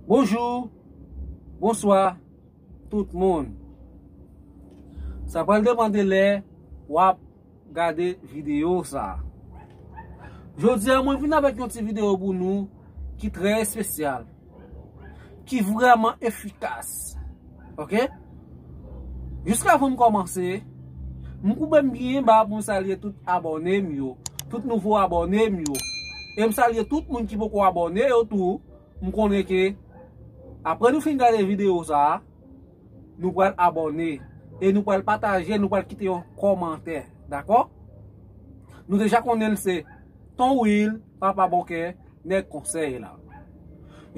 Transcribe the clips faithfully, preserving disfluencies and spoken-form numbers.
Bonjou, bonswa, tout moun. Sa pral depann de lè w ap gade videyo sa a. Jodi a, mwen vin avèk yon ti videyo pou nou ki trè espesyal, ki vrèman efikas. Oke? Jiskavan m kòmanse, m koube m byen ba pou m salye tout abòne m yo, tout nouvo abòne m yo. E m salye tout moun ki poko abòne yo tou. M konnen ke apre nou fin gade videyo sa a, nou pral abòne e nou pral pataje, nou pral kite yon kòmantè, dakò? Nou deja konnen l se Ton Will, Papa Bon Kè, nèg konsèy la.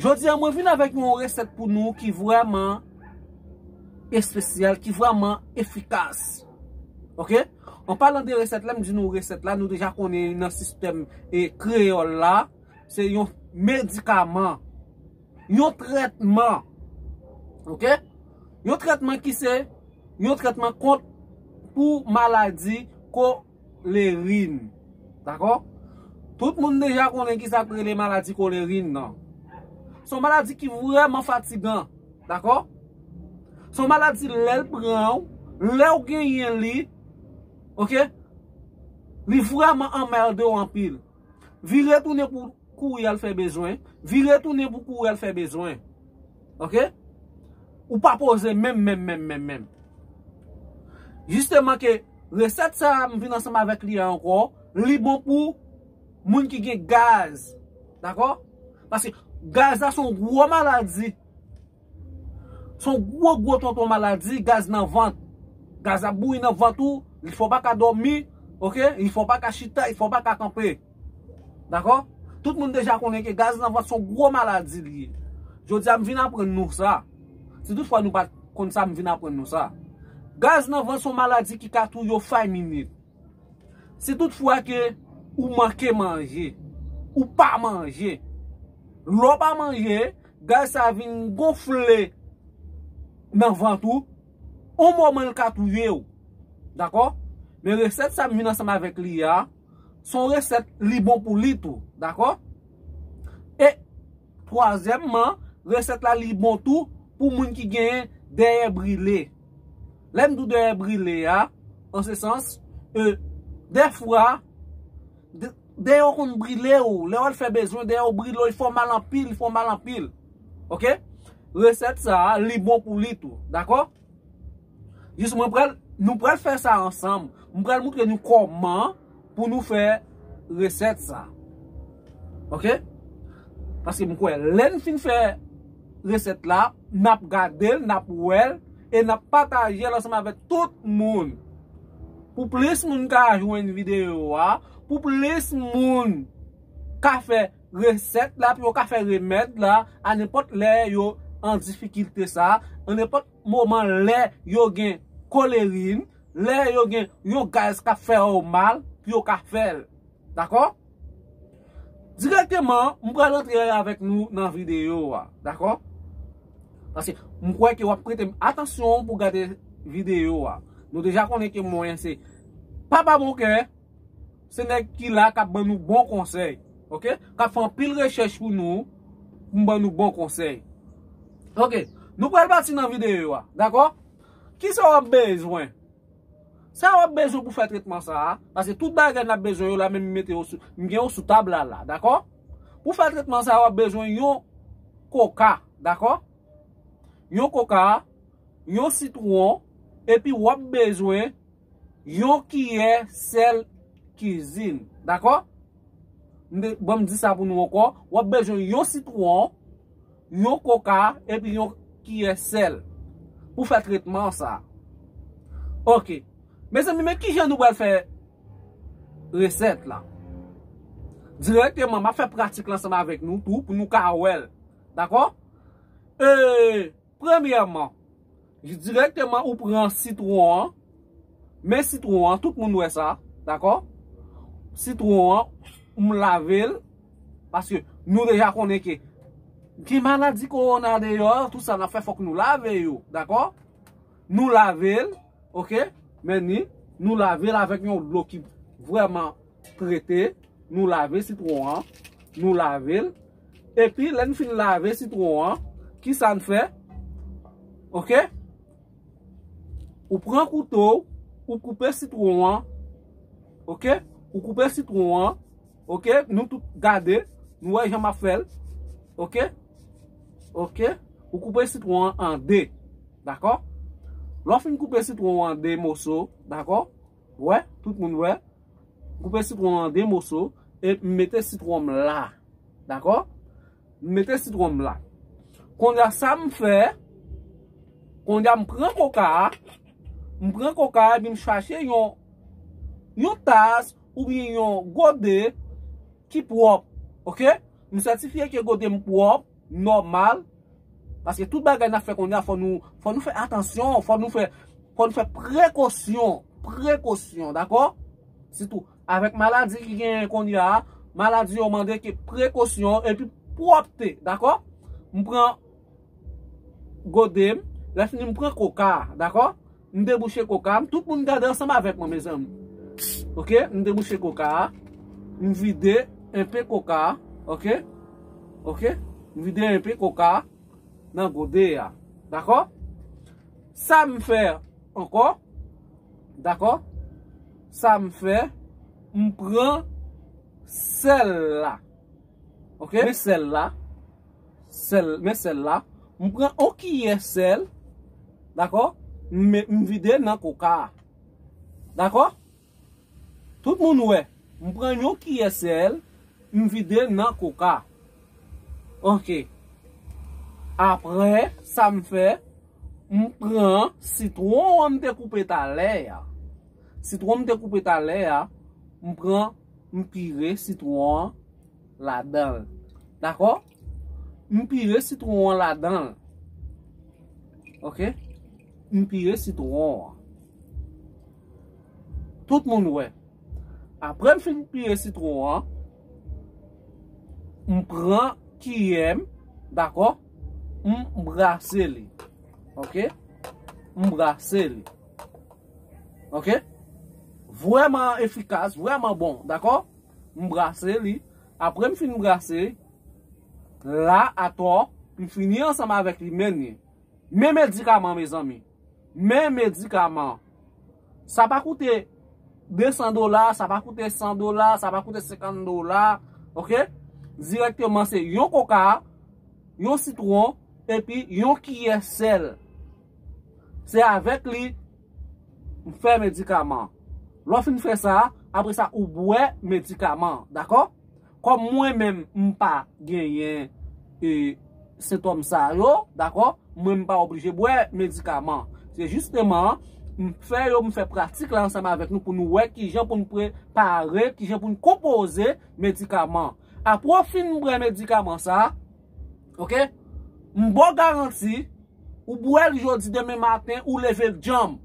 Jodi a, mwen vin avèk yon resèt pou nou ki vrèman espesyal, ki vrèman efikas. Oke? An palan de resèt la, m di nou resèt la, nou deja konnen nan sistèm e kreyòl la, se yon medikaman, yon trètman. Oke? Yon trètman ki se yon trètman kont pou maladi kolerin. Dakò? Tout moun deja konnen ki sa k rele maladi kolerin nan. Se yon maladi ki vrèman fatigan. Dakò? Se yon maladi lè l pran w, lè w genyen li, oke? Li vrèman anmède w anpil. Vire tounen pou kouri al fè bezwen. Vire tounen pou kouri al fè bezwen. Oke? Ou pa poze menm, menm, menm, menm, menm. Jisteman ke resèt sa a, m vin ansanm avèk li a ankò, li bon pou moun ki gen gaz. Dakò? Paske gaz la se yon gwo maladi. Se yon gwo, gwo tonton maladi, gaz nan vant. Gaz ap bouyi nan vant ou, li fè w pa ka dòmi, oke? Li fè w pa ka chita, li fè w pa ka kanpe. Dakò? Tout moun deja konnen ke gaz nan vant se yon gwo maladi li ye. Jodi a, m vin aprann nou sa. Si toutfwa nou pa t konn sa, m vin aprann nou sa. Gaz nan vant se yon maladi ki ka touye w fay minit. Si toutfwa ke ou manke manje, ou pa manje, lè w pa manje, gaz sa vin gonfle nan vant ou, on moman l ka touye w. Dakò? Men resèt sa m vin ansanm avèk li a, se yon resèt li bon pou li tou. Dakò? E twazyèmman, resèt la li bon tou pou moun ki genyen dèyè brile. Lè m di w dèyè brile a, an se sans, e, dèfwa, dè-, dèyè w konn brile w, lè w al fè bezwen, dèyè w brile w, li fè w mal anpil, li fè w mal anpil. Oke? Resèt sa a, li bon pou li tou. Dakò? Jis mwen pral, nou pral fè sa ansanm. Mwen pral moutre nou kòman pou nou fè resèt sa. Oke? Paske m kwè, lè n fin fè resèt la, n ap gade l, n ap wè l, e n ap pataje l ansanm avèk tout moun. Pou plis moun ka jwenn videyo a, pou plis moun ka fè resèt la, pou yo ka fè remèd la, a nenpòt lè yo an difikilte sa, a nenpòt moman lè yo gen kolerin, lè yo gen yon gaz k ap fè yo mal, pou yo ka fè l. Dakò? Dirèkteman, m pral antre avèk nou nan videyo a. Dakò? Paske m kwè ke w ap prete m atansyon pou gade videyo a. Nou deja konnen ke mwen se Papa Bon Kè, se nèg ki la k ap ban nou bon konsèy. Oke? K ap fè anpil rechèch pou nou, pou m ban nou bon konsèy. Oke, nou pral pati nan videyo a, dakò? Kisa w ap bezwen? Sa w ap bezwen pou fè tretman sa a, paske tout bagay n ap bezwen yo la, men m mete yo sou, m gen yo sou tab la la, dakò? Pou fè tretman sa a, w ap bezwen yon koka, dakò? Yon koka, yon sitwon, epi w ap bezwen yon kiyè sèl kizin, dakò? M de-, ban m di sa pou nou ankò, w ap bezwen yon sitwon, yon koka, epi yon kiyè sèl pou fè tretman sa. Oke. Mezanmi, men kijan nou pral fè resèt la? Dirèkteman, m ap fè pratik la ansanm avèk nou tou pou nou ka wè l. Dakò? E, premyèman, dirèkteman ou pran sitwon an, men sitwon an, tout moun wè sa, dakò? Sitwon an, m lave l, paske nou deja konnen ke gen maladi kowona deyò, tout sa n ap fè, fòk nou lave yo, dakò? Nou lave l, oke? Men ni, nou lave l avèk yon dlo ki vrèman trete, nou lave sitwon an, nou lave l. Epi, lè n fin lave sitwon an, Kisa n fè? Oke? Ou pran kouto, ou koupe sitwon an. Oke? Ou koupe sitwon an. Oke? Nou tout gade. Nou wè jan m ap fè l. Oke? Oke? Ou koupe sitwon an an de. Dakò? Lè w fin koupe sitwon an an de moso, dakò? Wè, tout moun wè. M koupe sitwon an an de moso e m mete sitwon m la. Dakò? M mete sitwon m la. Kounye a sa m fè, kounye a m pran koka a, m pran koka a epi m chache yon, yon tas oubyen yon gode ki pwòp. Oke? M sètifye ke gode m pwòp, nòmal. Paske tout bagay n ap fè kounye a, fò nou, fò nou fè atansyon, fò nou fè, fò nou fè prekosyon, prekosyon, dakò? Sitou, avèk maladi ki genyen kounye a, maladi yo mande ke prekosyon epi pwòpte, dakò? M pran gode m, lè fini m pran koka, dakò? M debouche koka, m tout moun gade ansanm avèk mwen, mezanmi. Oke, m debouche koka, m vide enpe koka, oke? Oke, m vide enpe koka nan gode a. Dakò? Sa m fè ankò, dakò? Sa m fè, m pran sèl la. Oke? Men sèl la. Sèl, men sèl la. M pran yon kiyè sèl. Dakò? M, m vide nan koka a. Dakò? Tout moun wè. M pran yon kiyè sèl, m vide nan koka. Oke. Apre, sa m fè, m pran sitwon an m te koupe talè a. Sitwon m te koupe talè a, m pran, m pire sitwon an ladan l. Dakò? M pire sitwon an ladan l. Oke? M pire sitwon an. Tout moun wè. Apre m fin pire sitwon an, m pran kiyè m, dakò? M brase li. Oke? M brase li. Oke? Vrèman efikas, vrèman bon, dakò? M brase li. Apre m fin brase, la atò, m fini ansanm avèk li, men li. Men medikaman, mezanmi. Men medikaman. Sa pa koute de san dola, sa pa koute san dola, sa pa koute senkant dola. Oke? Dirèkteman, se yon koka, yon sitwon, epi yon kiyè sèl. Se avèk li m fè medikaman. Lè w fin fè sa, apre sa, ou bwè medikaman. Dakò? Kòm mwen menm, m pa genyen, e, sentòm sa yo, dakò? Mwen, m pa oblije bwè medikaman. Se jisteman, m fè yo, m fè pratik la ansanm avèk nou pou nou wè kijan pou n prepare, kijan pou n konpoze medikaman. Apre w fin bwè medikaman sa, oke? M ba w garanti, ou bwè l jodi, demen maten, ou leve l djanm.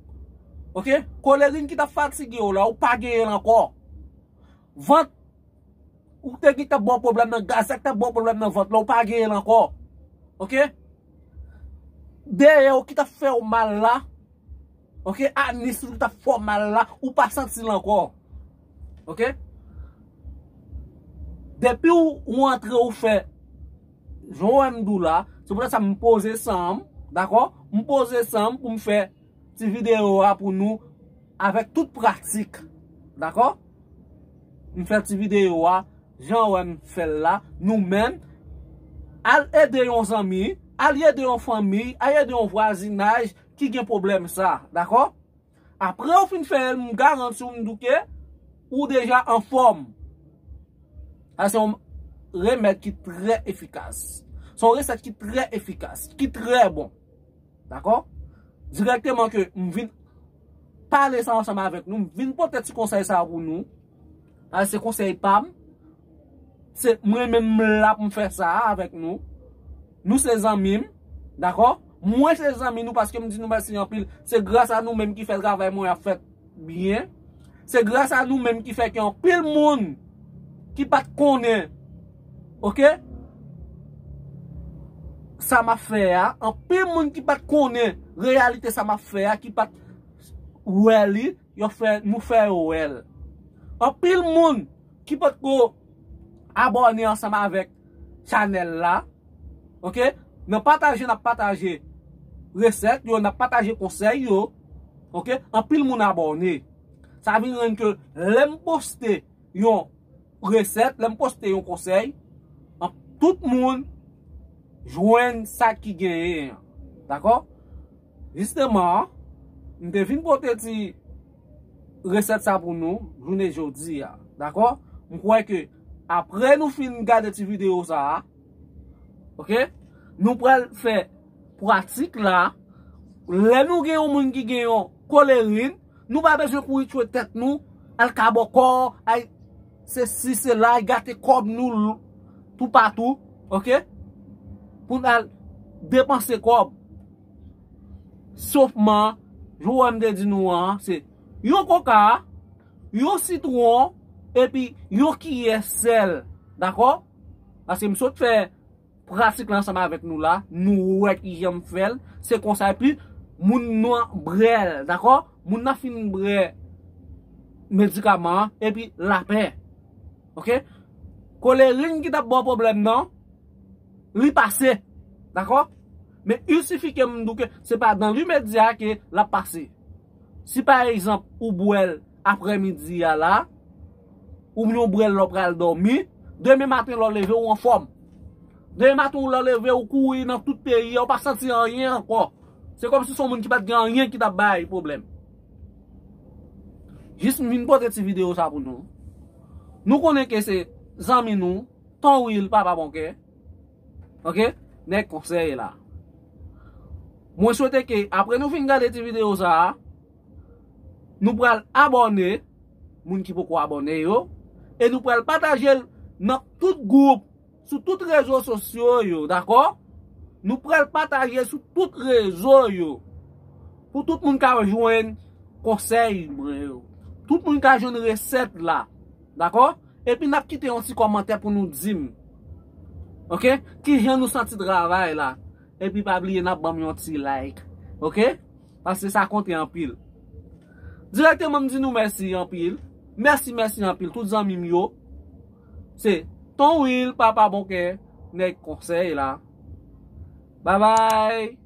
Oke? Kolerin ki t ap fatige w la, ou pa genyen l ankò. Vant, ou te gen t ap ba w pwoblèm nan, gazèk t ap ba w pwoblèm nan vant la, ou pa genyen l ankò. Oke? Dèyè w ki t ap fè w mal la, oke? Anis ou ki t ap fè w mal la, ou pa santi l ankò. Oke? Depi w, ou antre, ou fè, jan w wè m di w la, se poutèt sa m poze san m, dakò? M poze san m pou m fè ti videyo a pou nou avèk tout pratik. Dakò? M fè ti videyo a, jan w wè m fè l la, nou menm, al ede yon zanmi, al ede yon fanmi, al ede yon vwazinaj ki gen pwoblèm sa. Dakò? Apre w fin fè l, m garanti w, m di w ke ou deja anfòm. Sa se yon remèd ki trè efikas. Se yon resèt ki trè efikas, ki trè bon. Dakò? Dirèkteman ke m vin pale sa ansanm avèk nou, m vin pote ti konsèy sa pou nou. Sa se konsèy pa m. Se mwen menm m la pou m fè sa avèk nou. Nou se zanmi m, dakò? Mwen se zanmi nou paske m di nou mèsi anpil. Se gras a nou menm ki fè travay mwen ap fèt byen. Se gras a nou menm ki fè ke anpil moun ki pa t konnen, oke, sa m ap fè a, anpil moun ki pa t konnen reyalite sa m ap fè a, ki pa t wè li, yo fè, nou fè yo wè l. Anpil moun ki potko abòne ansanm avèk chanèl la, oke, Nan pataje n ap pataje resèt yo, n ap pataje konsèy yo. Oke? Anpil moun abòne. Sa vin rann ke lè m poste yon resèt, lè m poste yon konsèy, an, tout moun jwenn sa ki genyen an. Dakò? Jisteman, m te vin pote ti resèt sa pou nou jounen jodi a. Dakò? M kwè ke apre nou fin gade ti videyo sa a, oke? Nou pral fè pratik la. Lè nou gen yon moun ki gen yon kolerin, nou pa bezwen kouri tchwe tèt nou, al kabòkò, al sesi, sela, gate kòb nou l-, toupatou, oke? Pou n al depanse kòb. Sofman, jan w wè m te di nou an, se yon koka, yon sitwon, epi yon kiyè sèl. Dakò? Paske m sot fè pratik la ansanm avèk nou la, nou wè kijan m fè l, se konsa, epi moun nan bwè l, dakò? Moun nan fin bwè medikaman an, epi lapè. Oke? Kolerin ki t ap ba w pwoblèm nan, li pase, dakò? Men il sifi ke m di w ke se pa dan limedya ke l ap pase. Si pa egzanp ou bwè l aprèmidi a la, oubyen ou bwè l lè w pral dòmi, demen maten lè w leve ou anfòm. Demen maten lè w leve ou kouri nan tout peyi a, ou pa santi anyen ankò. Se kòmsi se yon moun ki pa t gen anyen ki t ap bay pwoblèm. Jis m vin pote ti videyo sa pou nou. Nou konnen ke se zanmi nou, Ton Will, papa bon kè. Oke? Nèg konsèy la. Mwen swete ke apre nou fin gade ti videyo sa a, nou pral abòne, moun ki poko abòne yo, e nou pral pataje l nan tout gwoup, sou tout rezo sosyo yo, dakò? Nou pral pataje sou tout rezo yo. Pou tout moun ka jwenn konsèy mwen yo. Tout moun ka jwenn resèt la, dakò? Epi n ap kite yon ti kòmantè pou nou di m, oke, kijan nou santi travay la. Epi pa bliye n ap ban m yon ti like, oke? Paske sa konte anpil. Dirèkteman, m di nou mèsi anpil. Mèsi, mèsi anpil, tout zanmi m yo. Se Ton Will, papa bon kè, nèg konsèy la. Babay!